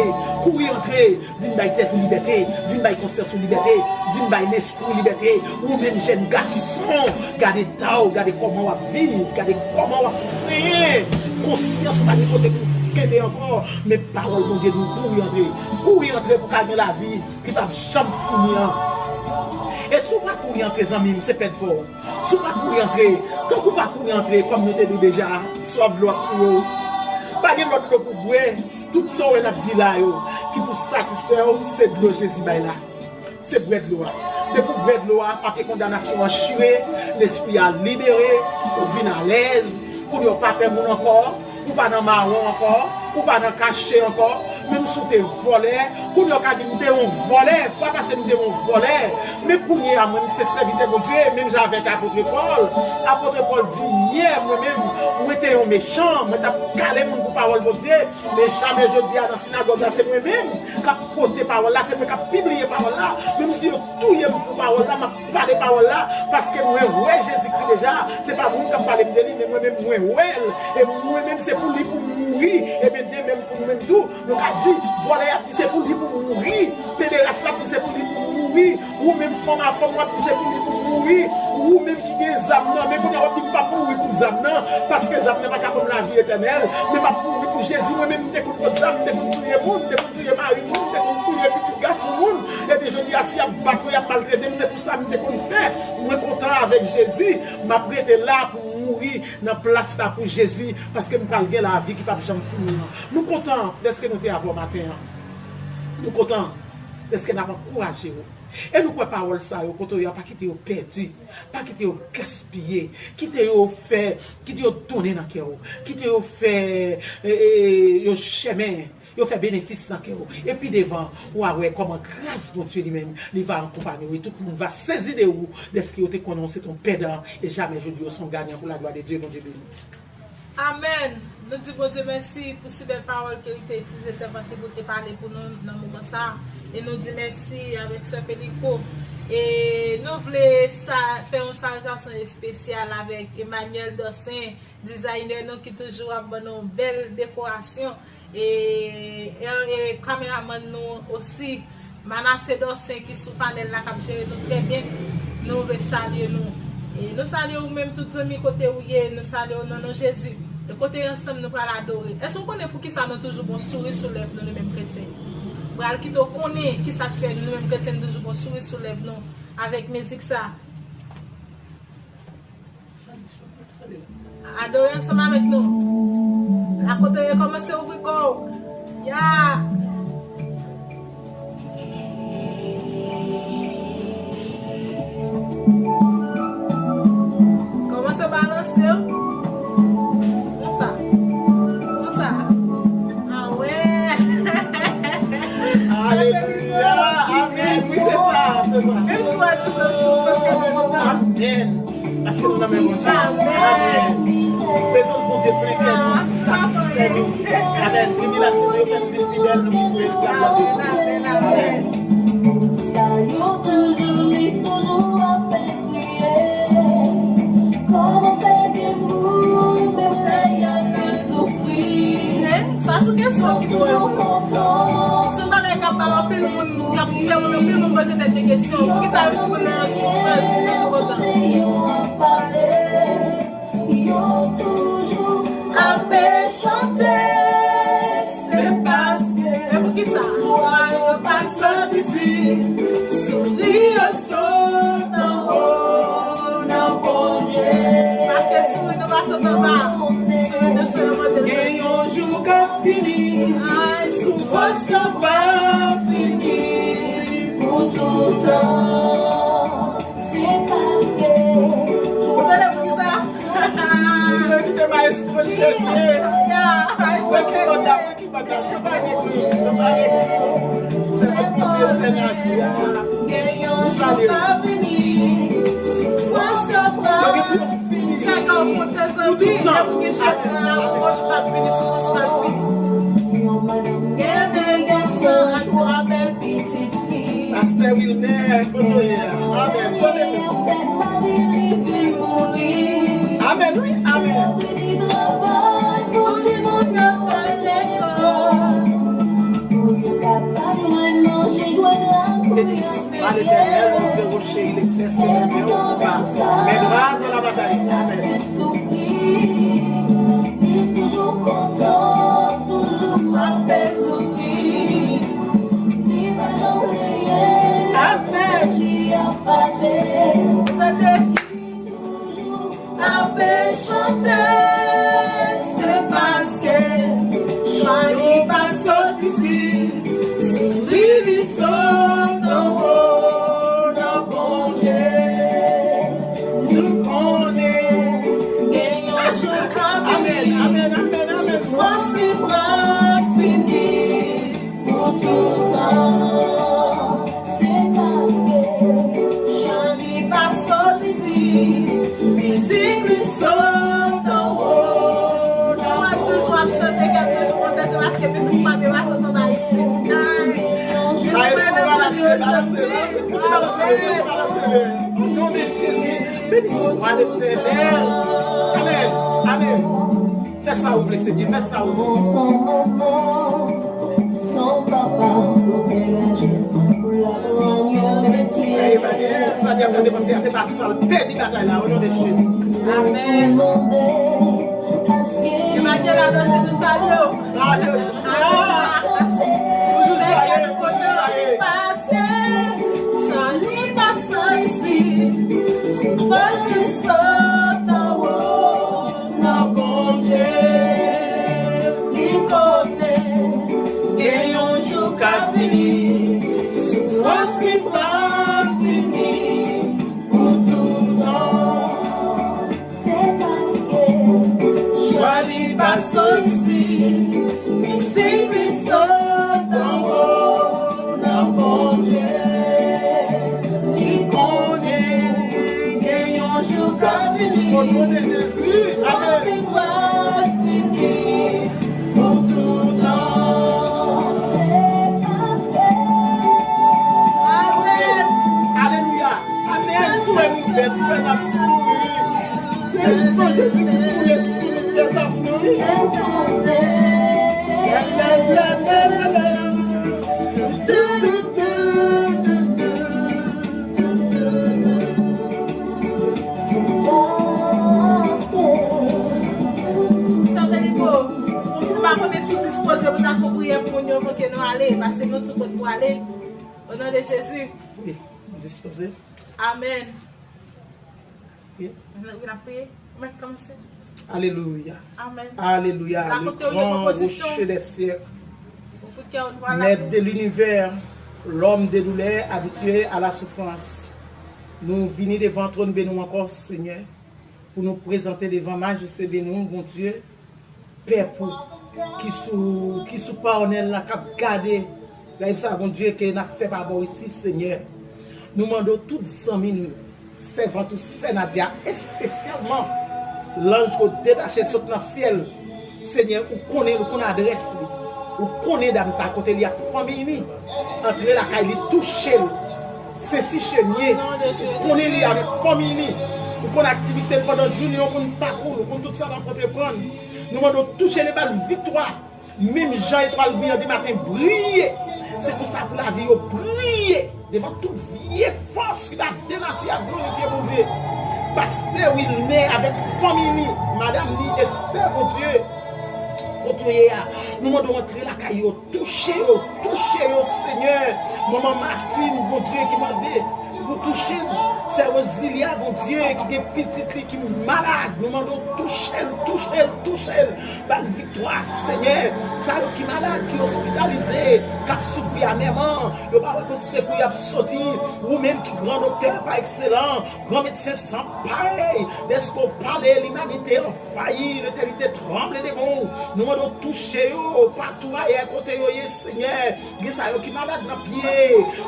kouri antre, vin bay tèt ou libète, vin bay konsyans ou libète, vin bay lespri ou libète. Ou menm jèn gason, gade eta w, gade kòman w ap viv, gade kòman w ap senyen. Konsyans ou pa gen kote pou kenbe ankò, men pawòl Bondye di w, kouri antre. Kouri antre pou w ka gen lavi ki p ap janm fini an. E si w pa kouri antre, zanmi m, se pèd pa w. Si w pa kouri antre, tank ou pa kouri antre, kòm nou te di w deja, swaf dlo ap touye w. Pa gen lòt dlo pou w bwè, tout sa w wè n ap di la yo, ki pou satisfè w, se dlo Jezi bay la. Se bwè dlo a. Depi w bwè dlo a, papye kondanasyon an chire, lespri a libere, ou vin alèz. Kounye a w pa pè moun ankò, ou pa nan mawon ankò, ou pa nan kache ankò. Menm si w te vòlè, kounye a w ka di, "M te yon vòlè, fwa pase m te yon vòlè." Men kounye a, mwen, m se sèvitè Bondye, menm jan avèk apot Pòl. Apot Pòl di, "Yè, mwen menm, mwen te yon mechan, mwen t ap kale moun pou pawòl Bondye, men jamè jodi a nan sinagòg la, se mwen menm k ap pote pawòl la, se mwen k ap pibliye pawòl la. Menm si yo touye m pou pawòl la, m ap pale pawòl la, paske mwen wè Jezikri deja. Se pa moun k ap pale m de li, men mwen menm, mwen wè l. E mwen menm, se pou li pou m mouri." Ebyen, de menm pou nou menm tou, nou ka di, vòlè y ap di se pou li pou mouri. Pederas la ap di se pou li pou mouri. Ou menm fanm a fanm w ap di se pou li pou mouri. Ou menm ki gen zam nan men, kounye a w ap di m p ap mouri pou zam nan, paske zam nan pa ka ban m lavi etènèl, men m ap mouri pou Jezi. Mwen menm m te konn pot zam, m te konn touye moun, m te konn touye mari moun, m te konn touye pitit gason moun. Epi jodi a si y ap bat mwen, y ap maltrete m, se pou sa m te konn fè. Mwen kontan avèk Jezi, m ap rete la pou mouri nan plas la pou Jezi, paske m pral gen lavi ki p ap janm fini an. Nou kontan dèske nou te avè w maten an. Nou kontan dèske n ap ankouraje w. E nou kwè pawòl sa yo, kote yo a, pa kite yo pèdi, pa kite yo gaspiye, kite yo fè, kite yo tounen nan kè w, kite yo fè, e, e, yo jèmen, yo fè benefis nan kè w. E pi devan, w a wè kòman gras Bondye li menm, li va akonpanye w, e tout moun va sezi de ou, dèske yo te konnen w se t on pèdan, e jamè jodi w se yon ganyan pou laglwa de Dye. Bondye beni w. Amèn. Nou di Bondye mèsi pou si bèl pawòl ke li te itilize sèvant li pou l te pale pou nou nan moman sa a. E nou di mèsi avèk sè Peliko. E nou vle sa, fè yon salitasyon espesyal avèk Emmanuel Dorcin, dizayner nou ki toujou ap ban nou bèl dekorasyon. E, e, e kameramann nou osi, Manassé Dorcin ki sou panèl la k ap jere nou trè byen. Nou vle salye nou. E nou salye ou menm tout zanmi kote ou ye, nou salye ou nan non Jezi. E kote ansanm nou pral adore. Èske w konnen poukisa nou toujou gon souri sou lèv nou, nou menm kretyen? Pral kite w konnen kisa k fè nou menm kretyen nou toujou gon souri sou lèv nou avèk mizik sa. Adore ansanm avèk nou. La kote w ye, kòmanse ouvri kò w. Ya! Kòmanse balanse w. Konsa. Konsa. Awe! Alelouya! Amèn! Wi, se sa, se sa. Menm si w wè nou se soufrans, ke nou kontan. Amèn! Paske nou nan men Bondye. Amèn! Prezans Bondye plen kè nou, satisfè nou. Amèn! Tribilasyon nou yo fè nou vin pi bèl, nou pi fre, nou pi bèl. Amèn! Amèn! Amèn! Sa yo toujou di, toujou ap Sa sou kesyon ki dwe. Se yon bagay k ap bay anpil moun, k ap fè moun, anpil moun poze tèt yo kesyon. Poukisa yo sipoze nan soufrans, yo toujou kontan? Yo toujou ap chante. Se paske. E poukisa? Lwa yo pa sot isi. Souri yo sot anwo nan Bondye. Paske souri nou pa sot anba. Souri nou se nan Bondye. Gen yon jou k ap vini. Ay, soufrans yo pa fini pou toutan. Se paske. Ou tande poukisa? Mwen kite maestro Chenie. Ya, maestro Chenie. Ki bagay, se pa gen pri, se pa gen Gen yon jou k ap vini, soufrans yo pral fini. Sa ka w kontan, zanmi, depi w gen Jezi nan lavi w, yon jou k ap vini, soufrans pral fini. Gen de gason ak yon bèl pitit fi. Pastè Wilner, kote w ye a? Amèn. Kote w ye? Amèn, wi. Amèn. Béni soit l'Éternel, mon Dieu rocher, il exerce les merveilles au combat. Mes bras à la bataille. Amèn. Amèn. Ape chante, se paske chwa li pa sot isi, souri li sot anwo nan Bondye. Nou konnen gen yon jou k ap vini, soufrans li pral fini. Pou toutan. Se paske chan li pa sot isi, mizik li sot anwo. Swa toujou ap chante, kè toujou kontan, se paske mizik pa byen pa sot ann Ayiti. Ay, mizik pa byen pa sot ann Ayiti. Non de Jezi, béni swa l'Éternel. Amèn, amèn. Fè sa ou vle, Senyè, fè sa ou vle. Ey, Emmanuel, sa di ap gade panse a, se pa sa l pèdi batay la, o non de Jezi. Amèn. Emmanuel, anonse nou salye w. Alelouya. Toujou joyeux, toujou joyeux. Chan li pa sot isi, fòs li sot anwo nan Bondye. Li konnen gen yon jou k ap vini, soufrans li pral fini pou toutan. Se paske chwa li pa sot isi, mizik li sot anwo nan Bondye. Li konnen gen yon jou k ap vini, o non de Jezi, soufrans li pral fini pou toutan. Se paske. Amèn. Alelouya. Amèn. Sou wè nou bèl, sou wè n ap souri. Se san Jezi ki koule sou nou, lè sa pou nou ri. Santo Domingo, ou pa konnen si w dispoze pou ta fè yon priyè pou moun yo, pou ke nou ale, paske nou tout kote pou ale. O non de Jezi. Wi, m dispoze. Amèn. Wi. Wi, n ap priye. Ou mèt kòmanse. Alelouya. Amèn. Alelouya. Le grand rocher des siècles, maître de l'univers, l'homme des douleurs, habitué à la souffrance. Nou vini devan twòn beni w ankò, Senyè, pou nou prezante devan majeste beni w, Bondye, pèp ou ki sou, ki sou pawòl la, k ap gade live sa, Bondye, ke n ap fè pa bò isi, Senyè. Nou mande w tout zanmi nou, sèvant ou, sè Nadia, espesyalman lanj ke w detache sot nan syèl. Senyè, ou konnen l, ou konn adrès li. Ou konnen dam sa kote li ak fanmiy li. Antre lakay li, touche l. Sesi chemye, ou konnen li avèk fanmiy li. Ou konn aktivite l pandan jounen, ou konn pakou l, ou konn tout sa l ap antreprann. Nou mande w touche l e ba l viktwa. Menm jan etwal brilyan de maten briye, se konsa pou lavi yo briye devan tout vye fòs ki ta denati a glorifye Bondye. Pastè Wilner avèk fanmi li, madanm li, Esther, Bondye, kote yo ye a, nou mande w antre lakay yo, touche yo, touche yo, Senyè. Manman Martine, Bondye, ki mande Pou touche sè Rosilya, Bondye, ki gen pitit li ki malad, nou mande w touche l, touche l, touche l. Ba l viktwa, Senyè. Sa yo ki malad, ki ospitalize, k ap soufri amèman, yo pa wè kot sekou y ap soti. Ou menm ki gran doktè pa ekselan, gran medsen san parèy, dèske w pale, limanite anvayi, letènite tranble devan w. Nou mande w touche yo patou ayè kote yo ye, Senyè. Gen sa yo ki malad nan pye,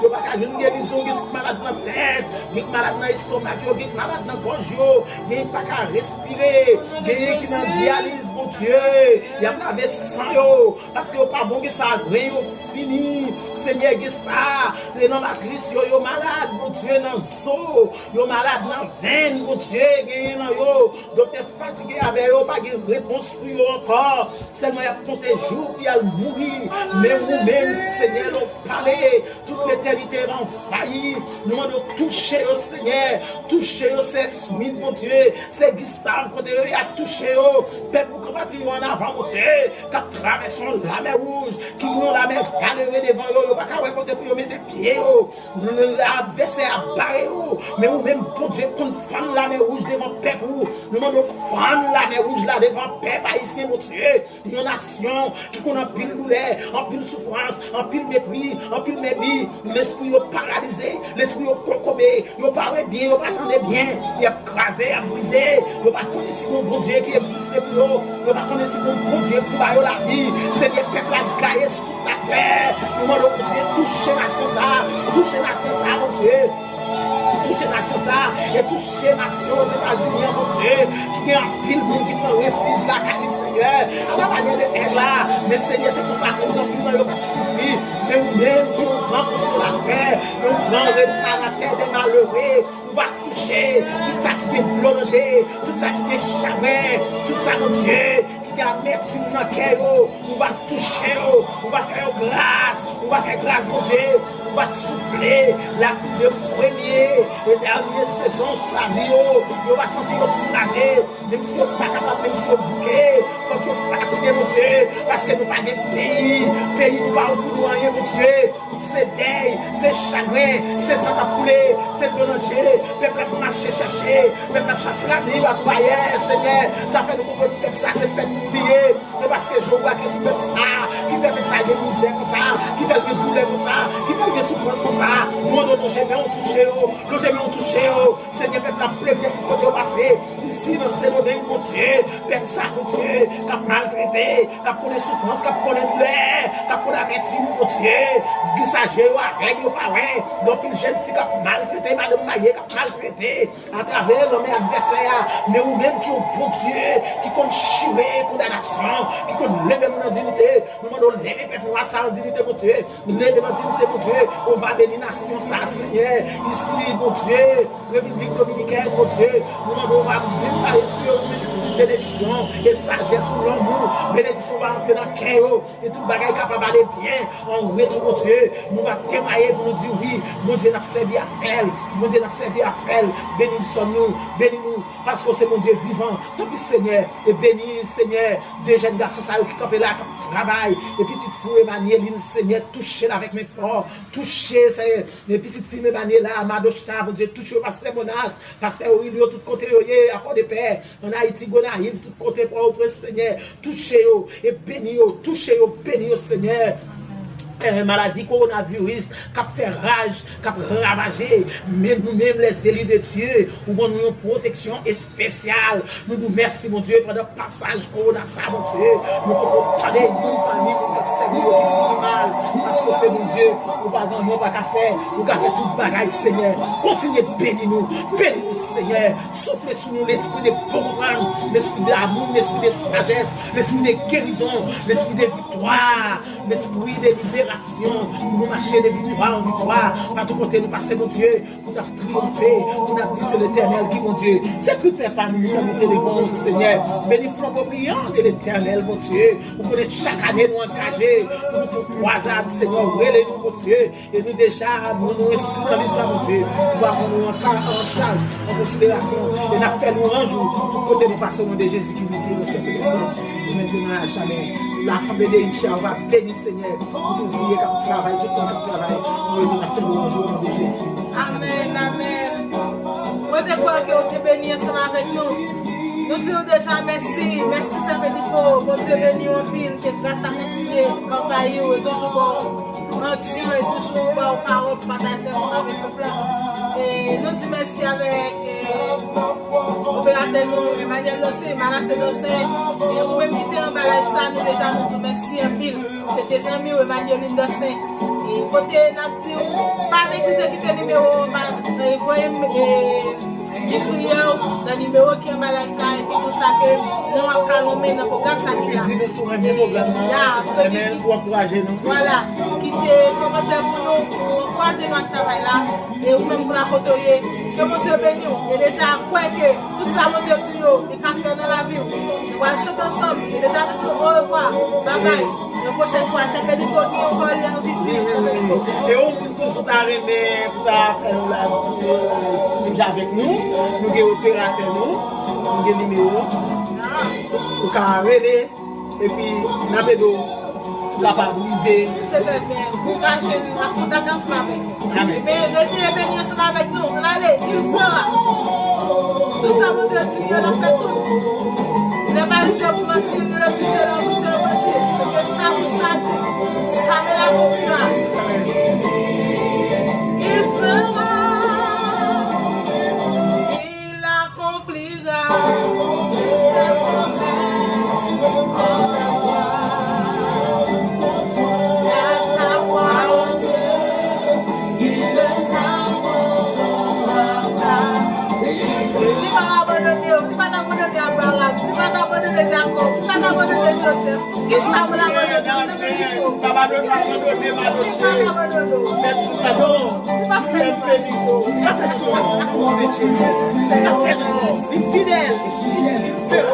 yo pa ka jwenn gerizon, gen ki malad nan tèt, gen ki malad nan estomak yo, gen ki malad nan gòj yo, gen ki pa ka respire, gen ki nan dyaliz, Bondye, y ap lave san yo, paske yo pa bon, gen sa grenn yo fini, Senyè, gen sa, e nan matris yo, yo malad, Bondye, nan zo, yo malad nan venn, Bondye, genyen nan yo, doktè fatige avè yo, pa gen repons pou yo ankò. Sèlman y ap konte jou pou y al mouri. Men ou menm, Senyè, lè w pale, tout letènite anvayi. Nou mande w touche yo, Senyè. Touche yo, sè Smith, Bondye. Sè Gustave, kote yo ye a, touche yo. Pèp ou k ap pati yo an avan, Bondye, k ap travèse yon lamè wouj, ki gen yon lamè valere devan yo. Yo pa ka wè kote pou yo mete pye yo. Advèsè a bare yo. Men ou menm, Bondye, konn fann lamè wouj devan pèp ou. Nou mande w fann lamè wouj la devan pèp ayisyen, Bondye. Yon nasyon ki konn anpil doulè, anpil soufrans, anpil mepri, anpil mèbi. Lespri yo paralize, lespri yo kokobe, yo pa wè byen, yo pa tande byen. Y ap kraze, y ap brize. Yo pa konnen si gon Bondye ki egziste pou yo. Yo pa konnen si gon Bondye pou ba yo lavi. Senyè, pèp la gaye sou tout latè. Nou mande w, Bondye, touche nasyon sa a. Touche nasyon sa a, Bondye. Touche nasyon sa a. E touche nasyon Ozetazini an, Bondye. Ki gen anpil moun ki pran refij lakay li, Senyè. Alamanyè de èg la. Men, Senyè, se konsa tou anpil nan yo k ap soufri. Men ou menm ki yon gran konsolatè, yon gran reparatè de malere, ou va touche tout sa ki gen dlo nan je, tout sa ki gen chagren, tout sa, Bondye, ki gen amètim nan kè yo, ou va touche yo, ou va fè yo gras, ou va fè gras, Bondye, ou va soufle lapli de premye e dènye sezon sou lavi yo, yo va santi yo soulaje, menm si yo pa kapab, menm si yo bouke, fòk yo fatige, Bondye, paske nou pa gen peyi, peyi nou pa ofri nou anyen, Bondye. Se dèy, se chagren, se san k ap koule, se dlo nan je. Pèp la ap mache chache, pèp la ap chache lavi patou ayè, Senyè. Sa fè nou konprann pèp sa se pèp nou li ye. E paske Jewova ki sou pèp sa, ki fè pèp sa gen mizè konsa, ki fè l gen doulè konsa, ki fè l gen soufrans konsa. Nou mande w lonje men w touche yo, lonje men w touche yo. Senyè, pèp la ap pleure tout kote yo pase. Isi, nan Sendomeng, Bondye, pèp sa, Bondye, k ap maltrete, k ap konnen soufrans, k ap konnen doulè, k ap konnen amètim, Bondye. Gen sa je yo avèg, yo pa wè. Gen anpil jèn fi k ap maltrete, madanm marye k ap maltrete atravè lanmen advèsè a. Men ou menm ki yon Bondye ki konn chire kondanasyon, ki konn leve moun an diyite, nou mande w leve pèp nwa sa an diyite, Bondye. Leve nan diyite, Bondye. Ou va beni nasyon sa, Senyè. Isi, Bondye, Repiblik Dominikèn, Bondye. Nou mande w va vin pale sou yo, ou mete tout benediksyon e sajès ou, lanmou. Benediksyon va antre nan kè yo. E tout bagay kapab ale byen an retou, Bondye. Nou va temwaye pou nou di wi, Bondye, n ap sèvi avè l. Bondye, n ap sèvi avè l. Beni zòn nou, beni nou, paske w se Bondye vivan. Tanpri, Senyè, e beni, Senyè, de jèn gason sa yo ki kanpe la, k ap travay. E pitit fi w Emmanieline, Senyè, touche l avèk men fò. Touche, Senyè, e pitit fi m Emmanuela, Madochta, Bondye, touche yo, pastè Monas, pastè Orilio, tout kote yo ye, a Pòdepè, ann Ayiti, Gonayiv, tout kote, Pòtoprens, Senyè, touche yo, e beni yo, touche yo, beni yo, Senyè. Eh, maladi kowonaviris k ap fè raj, k ap ravaje, men nou menm, les élus de Dieu, ou ban nou yon pwoteksyon espesyal. Nou di w mèsi, Bondye, pandan pasaj kowona sa, Bondye. Nou poko tande youn pami moun k ap sèvi yo ki pi mal, paske w se Bondye, ou pa gen anyen w pa ka fè, ou ka fè tout bagay, Senyè. Kontinye beni nou, beni nou, Senyè. Soufle sou nou lespri de bon konprann, lespri de amou, lespri de sajès, lespri de gerizon, lespri de viktwa, lespri de liberasyon. Pou nou mache de viktwa an viktwa, patou kote nou pase, Bondye, pou n ap triyonfe, pou n ap di se Letènèl ki Bondye. Sekirite pa nou, nou fè moute devan w, Senyè. Beni flanbo briyan de Letènèl, Bondye. Ou konnen chak ane nou angaje pou nou fè kwazad, Senyè, ou rele nou, Bondye. E nou deja, nou, nou enskri nan lis la, Bondye. Ou va pran nou an ka, an chaj, an konsiderasyon. E n ap fè lwanj ou tout kote nou pase, o non de Jezi ki viv, ki resevwa. E mentnan, a jamè. Lasanble de Itcha, ou va beni, Senyè, pou tout Bondye k ap travay, tout moun k ap travay, nou rete n ap fè lwanj ou, o non de Jezi. Amèn, amèn. Mwen te kwè ke w te beni ansanm avèk nou. Nou di w deja mèsi. Mèsi, Sè Pedrico. Bondye beni w anpil. Ke gras la kontinye anvayi w e toujou ba w onksyon e toujou ba w pawòl pou pataje ansanm avèk pèp la. E nou di mèsi avèk, e, operatè nou, Emmanuel Dossin, Manassé Dossin, e ou menm ki te anba live sa, nou deja nou di w mèsi anpil. Se te zanmi w, Evangeline Dossin. E kote n ap di w, pa neglije kite nimewo w anba, e voye m, e, li priyè w nan nimewo ki anba live la, epi konsa ke lè w ap ka lonmen nan pwogram sa ki la. Epi di nou si w renmen pwogram nan, ya, renmen pou ankouraje nou. Vwala, kite kòmantè pou nou, pou ankouraje nou ak travay la. E ou menm pou la kote w ye, ke Bondye beni w. E deja kwè ke tout sa Bondye di w yo, li ka fè nan lavi w. Nou pral chante ansanm. E deja nou di w orevwa, babay. Yon pwochèn fwa, Sè Pedrico gen yon pawòl li anvi di. Wi, wi, wi, wi. E yon moun tou, si w ta renmen pou ta fè yon live, pou, pou menm jan avèk nou, nou gen operatè nou, nou gen nimewo. Ou ka rele, epi n ap ede w pou w kapab rive. Se trè byen. Ankouraje nou ak kontak ansanm avèk nou. Amèn. Ebyen, rete beni ansanm avèk nou. Ann ale, il fera. Tout sa Bondye di, l ap fè tout. Il n'est pas dit de mentir, ni le fils de l'homme se mentir. Ce que sa bouche a dit, sa me l'accomplira. Il fera, il accomplira ses promesses. Il a ta foi en Dieu, il ne t'abandonnera pas. Li pa abandone w, li pa t abandone Abraram, li pa t abandone Jakòb, li pa t abandone Jozèf. Poukisa pou l abandone w? Li pa abandone, abandone, abandone. Li pa t abandone w. Li p ap fè l mal. Li p ap fè l mal. Li fidèl. Li fidèl.